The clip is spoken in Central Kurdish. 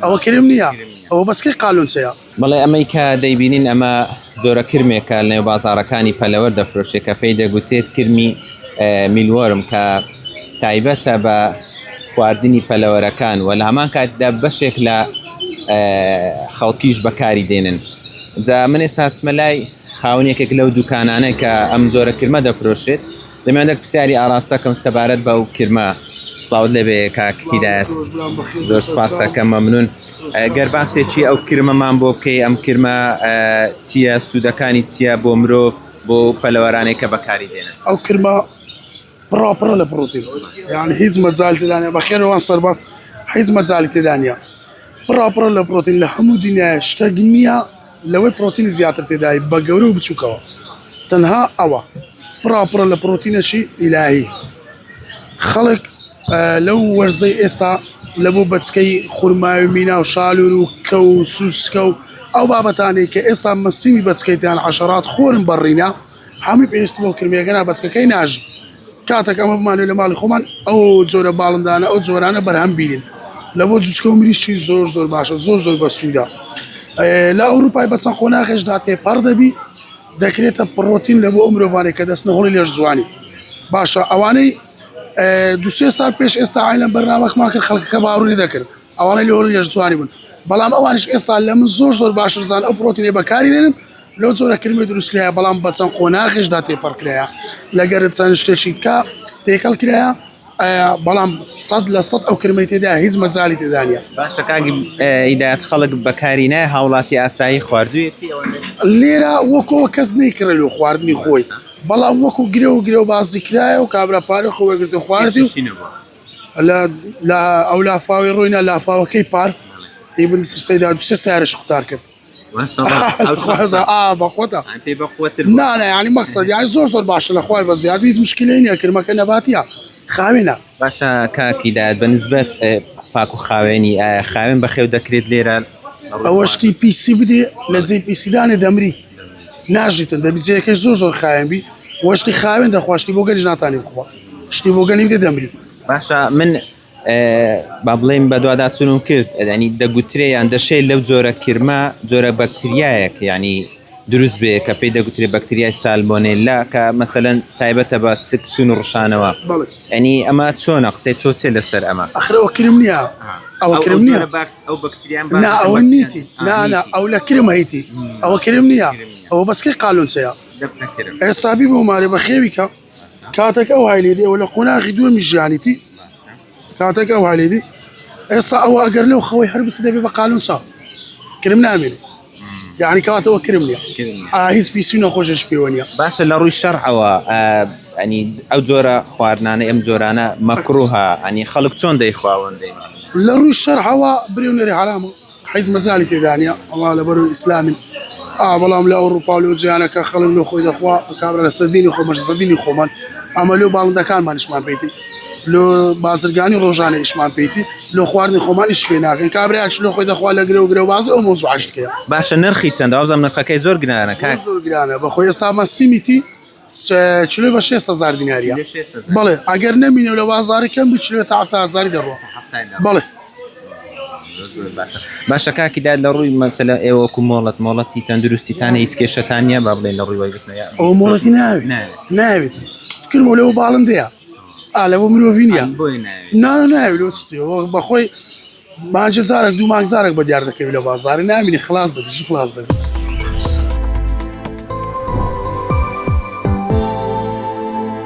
ئەوە کرم نییە ئەوە بەس کەی قالونچەیە. بەڵێ ئەمەی کە دەیبینین ئەمە جۆرە کرمێکە لەنێو بازاڕەکانی پەلەوەر دەفرۆشێ کە پێی دەگوترێت کرمی میلوۆرم کە تایبەتە بە خواردنی پەلەوەرەکان و لە هەمان کاتدا بەشێک لە خەڵکیش بەکاری دێنن جا من ئێستا چمە لای خاونێکێک لەو دوکانانە کە ئەم جۆرە کرمە دەفرۆشێت دەمەوێت هەندێک پرسیاری ئاراستە کەم سەبارەت بەو کرمە. سڵاوت لێبێ کاک هیدایەت زۆر سپاس دەکەم مەمنون گەر باسێکی ئەو کرمەمان بۆ بکەی ئەم کرمە چییە سوودەکانی چییە بۆ مرۆڤ بۆ پەلەوەرانێک کە بەکاری دێنن ئەو کرمە پڕا پڕە لە پڕۆتین یان هیچ مەجال تێدانە بەخێرەوە سەرباز هیچ مەجالی تێدانە پڕا پڕە لە پرۆتین لە هەموو دنیای شتێک نییە لەوەی پرۆتینی زیاتر تێدای بە گەورە و بچووکەوە تەنها ئەوە پڕاوپڕە لە پرۆتینەکی ئیلاهی خەڵک لەو وەرزەی ئێستا لە بۆ بەچکەی خورمای و مینا و شالور و کە و سوسکە و ئەو بابەتانەی کە ئێستا مەسیمی بەچکەیتیان عەشەرات خۆرن بەڕینە هەمووی پێویست بۆ کرمێگەنا بەچکەکەی ناژی کاتێک ئەمە بمانەوێت لە ماڵی خۆمان ئەو جۆرە باڵندانە ئەو جۆرانە بەرهەم بینین لە بۆ جوچکە و مریشکی زۆر زۆر باشە زۆر زۆر بەسوودە لە ئەوروپای بە چەند قۆناغێشدا تێپەڕ دەبی دەکرێتە پڕۆتین لە بۆ ئەو مرۆڤانەی کە دەستنە هۆڵی لێش جوانی باشە ئەوانەی دوسێ سال پێش ئێستا عیلم بەرنامەکمان کرد خەڵکەکە باوەڕی دەکرد ئەوانەی لە هۆڵی لێش جوانی بوون بەڵام ئەوانش ئێستا لە من زۆر زۆر باشتر زان ئەو پرۆتینەی بەکاری دێنن لەو جۆرە کرمی دروست کرایە بەڵام بە چەند قۆناغێشدا تێپەڕ کرایە لەگەر چەند شتێکی تکا تێکەڵ کرایە بەڵام 100% ئەو کرمەی تێدا هیچ مەجالی تێدا نییە. باشە کاک هیدایەت خەڵک بەکاری نایە هاوڵاتی ئاسایی خواردوویەتی ئەوەندە؟ لێرە وەکۆ کەس نەیکڕێ لۆ خواردنی خۆی بەڵام وەکو گرێ و گرێ و بازی کرایە و کابرا پارەی خۆی وەرگرت و خواردی و لە لە ئەو لافاوی ڕۆینا لافاوەکەی پار ئیبن سەیدا دوسێ سیارش قوتار کرد ینی مەقصد یانی زۆر زۆر باشە لە خوای بە زیاد هیچ مشکلەی نییە کرمەکە نەباتیە خاوێنە باشە کاک هیدایەت بە نسبەت پاک و خاوێنی ئایا خاوێن بەخێو دەکرێت لێرە ئەوە شتی پیسی بدێ لە جێی پیسیدانێ دەمری ناژیتن دەبی جێیەکەی زۆر زۆر خاوێن بی وەشتی خاوێن دەخوا شتی بۆ گەلیش ناتانی بخوا شتی بۆ گەلی بدێ دەمری باشە من با بڵێین بەدواداچوونم کرد ینی دەگوترێ یان دەشێ لەو جۆرە کرمە جۆرە بەکتریایەک ینی دروست بێ کە پێی دەگوترێ بەکتریای سالمۆنێلا کە مەسەلەن تایبەتە بە سکچوون و ڕشانەوە ینی ئەمە چۆنە قسەی تۆ چێ لەسەر ئەمە ئەخر ئەوە کرم نییە ئەوە کرم نییە ئەو بەکتریان نا ئەوە نیتی نا نا ئەو لە کرم هەیتی ئەوە کرم نییە ئەوە بەس کەی قالونچەیە ئێستا بی بۆ مارێ بەخێوی کە کاتێک ئەو های لێدی ئەوە لە قۆناغی دووەمی ژیانیتی کاتێک ئەو های لێدی ئێستا ئەوە ئەگەر لەو خەوەی هەر بچ دەبێ بە قالون چاو کرم نامێنێ یعنی کاتەوە کرم نییە هیچ پیسی و نەخۆشیش پێوە نییە باشە لە ڕووی شەرعەوە ئەنی ئەو جۆرە خواردنانە ئەم جۆرانە مەکروها ئەنی خەڵک چۆن دەیخواون دەی لە ڕووی شەرعەوە برێ و نەرێ حەرامە حیز مەجالی تێدا نیە ئەوە لەبەرو ئیسلامین ئا بەڵام لە ئەوڕوپا و لەو جیهانە کە خەڵک لۆ خۆی دەخوا کابرا لەسەر دینی خۆ مەش لەسەر دینی خۆمان ئەمە لۆ باڵندەکانمانیشمان پێیتی لۆ بازرگانی ڕۆژانە ئیشمان پێیتی لۆ خواردنی خۆمان ئیش پێ ناکەین کابرایەکش لۆ خۆی دەخوا لە گرێ و گرێ و بازی ئەو مەوزوعەش دیکەیە. باشە نرخی چەندە وابزانم نرخەکەی زۆر گرانە کاک. زۆر زۆر گرانە بەخۆی ئێستا مەسیمیتی چلۆی بە شێست هەزار دیناریە بەڵێ ئەگەر نەمینێ لە بازاری کەم بی چلۆ تا حەفتا هەزاری دەڕوا بەڵێ باشە کاکی داد لە ڕووی مەسەلە ئێوە وەکو مۆڵەت مۆڵەتی تەندروستیتان هیچ کێشەتان نییە با بڵێن لە ڕووی وەرگرتنەوە یا ئەو مۆڵەتی ناوێت ناوێت کرمەوە لەوە باڵندەیە ئا لەوە مرۆڤی نییە نا ناوێت لۆ چی بەخۆی مانجە جارێک دوو مانگ جارێک بە دیار دەکەوی لە بازاری نامینی خلاص دەبی خلاص دەبی.